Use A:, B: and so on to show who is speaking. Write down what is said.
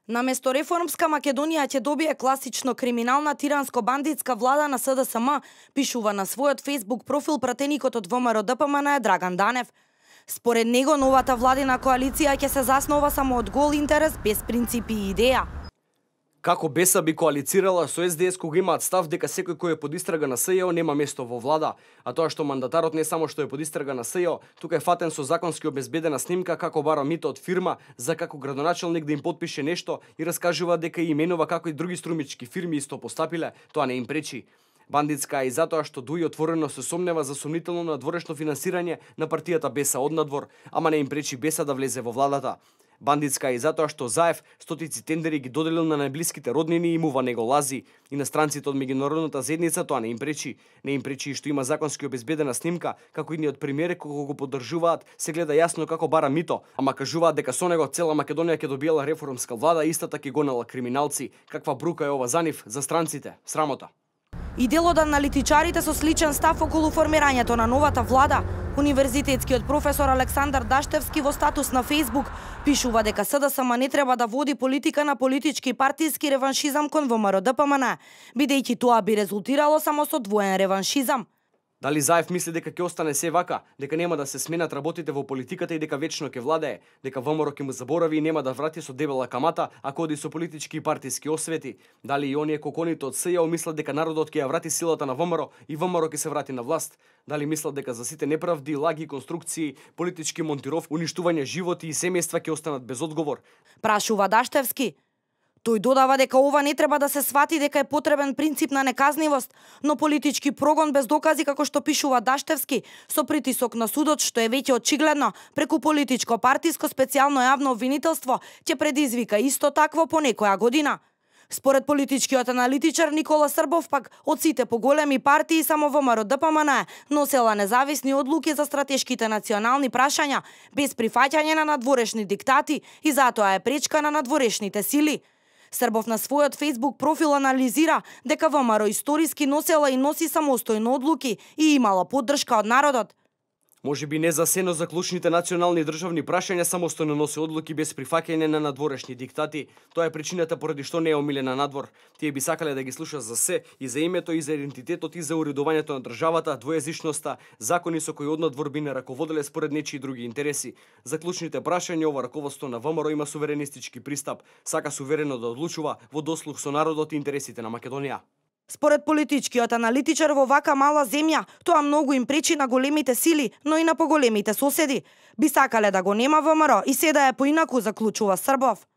A: Наместо реформска Македонија ќе добие класично криминална тиранско-бандитска влада на СДСМ, пишува на својот Facebook профил пратеникот од ВМРО-ДПМН Драган Данев. Според него, новата владина коалиција ќе се заснова само од гол интерес, без принципи и идеја.
B: Како БЕСА би коалицирала со СДС кога имаат став дека секој кој е под истрага на СЈО нема место во влада, а тоа што мандатарот не само што е под истрага на СЈО, тука е фатен со законски обезбедена снимка како бара мито од фирма за како градоначелник да им потпише нешто и раскажува дека и именува како и други струмички фирми исто постапиле, тоа не им пречи. Бандитска е и затоа што Дуј отворено се сомнева за сомнително надворешно финансирање на партијата БЕСА од надвор, ама не им пречи БЕСА да влезе во владата. Бандитска е и затоа што Заев стотици тендери ги доделил на најблиските роднини и мува него лази. И на странците од меѓународната заедница тоа не им пречи. Не им пречи и што има законски обезбедена снимка, како и од премиерот кога го поддржуваат, се гледа јасно како бара мито, ама кажуваат дека со него цела Македонија ќе добиела реформска влада, истата ќе гонела криминалци. Каква брука е ова за нив, за странците, срамота.
A: И дел од аналитичарите со сличен став околу формирањето на новата влада. Универзитетскиот професор Александар Даштевски во статус на Facebook пишува дека СДСМ не треба да води политика на политички и партиски реваншизам кон ВМРО-ДПМН, бидејќи тоа би резултирало само со двоен реваншизам.
B: Дали Заев мисли дека ќе остане се вака, дека нема да се сменат работите во политиката и дека вечно ќе владее, дека ВМРО ќе му заборави и нема да врати со дебела камата, ако оди со политички и партиски освети? Дали и оние коконите од СЈО мислат дека народот ќе ја врати силата на ВМРО и ВМРО ќе се врати на власт? Дали мислат дека за сите неправди, лаги, конструкции, политички монтиров, уништување животи и семејства ќе останат без одговор?
A: Прашува Даштевски. Тој додава дека ова не треба да се свати дека е потребен принцип на неказнивост, но политички прогон без докази, како што пишува Даштевски, со притисок на судот, што е веќе очигледно, преку политичко партиско специјално јавно обвинителство, ќе предизвика исто такво по некоја година. Според политичкиот аналитичар Никола Србов пак, од сите поголеми партии само ВМРО-ДПМН носела независни одлуки за стратешките национални прашања, без прифаќање на надворешни диктати и затоа е пречка на надворешните сили. Србов на својот Facebook профил анализира дека ВМРО историски носела и носи самостојно одлуки и имала поддршка од народот.
B: Може би не за се, но за клучните национални и државни прашања самостојно носи одлуки без прифаќање на надворешни диктати. Тоа е причината поради што не е омилена надвор. Тие би сакале да ги слуша за се, и за името, и за идентитетот, и за уредувањето на државата, двојазичноста, закони со кои однадвор би не раководеле според нечии други интереси. За клучните прашања ова раководство на ВМРО има суверенистички пристап, сака суверено да одлучува во дослух со народот и интересите на Македонија.
A: Според политичкиот аналитичар, во вака мала земја, тоа многу им пречи на големите сили, но и на поголемите соседи. Би сакале да го нема ВМРО и се да е поинаку, заклучува Србов.